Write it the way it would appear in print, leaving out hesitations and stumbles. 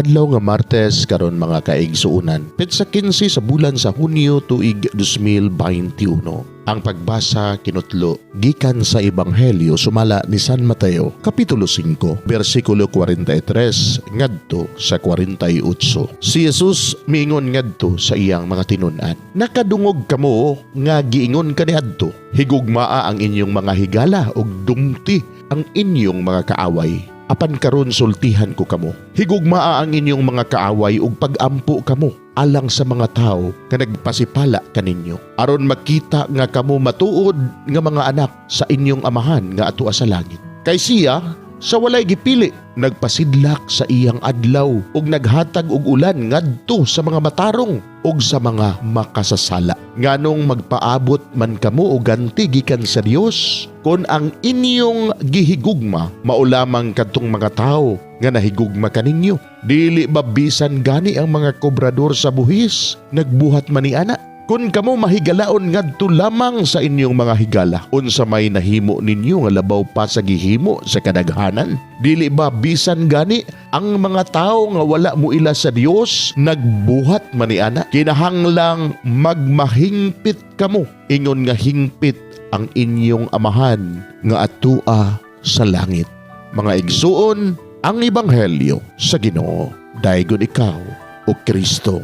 Adlaw nga Martes karon, mga kaigsuonan. Petsa 15 sa bulan sa Hunyo, tuig 2021. Ang pagbasa kinutlo gikan sa Ebanghelyo sumala ni San Mateo, kapitulo 5, bersikulo 43 ngadto sa 48. Si Jesus miingon ngadto sa iyang mga tinun-an: "Nakadungog kamo nga giingon kaniadto, 'Higugmaa ang inyong mga higala ug dumti ang inyong mga kaaway.' Apan karon sultihan ko kamo. Higugmaa ang inyong mga kaaway ug pagampo kamo alang sa mga tao nga nagpasipala kaninyo. Aron makita nga kamo matuod nga mga anak sa inyong Amahan nga atua sa langit. Kay siya sa walay gipili nagpasidlak sa iyang adlaw ug naghatag og ulan ngadto sa mga matarong ug sa mga makasasala. Nganong magpaabot man kamo og ganti gikan sa Dios kon ang inyong gihigugma mao lamang kadtong mga tawo nga nahigugma kaninyo? Dili ba bisan gani ang mga kobrador sa buhis nagbuhat man ni ana? Kung kamo mahigalaon ngadto lamang sa inyong mga higala, unsa may nahimo ninyo nga labaw pa sa gihimo sa kadaghanan? Dili ba bisan gani ang mga tao nga wala mo ila sa Dios nagbuhat man ni ana? Kinahanglang magmahingpit kamo ingon nga hingpit ang inyong Amahan nga atua sa langit." Mga igsuon, ang ebanghelyo sa Ginoo. Daygon ikaw, o Kristo.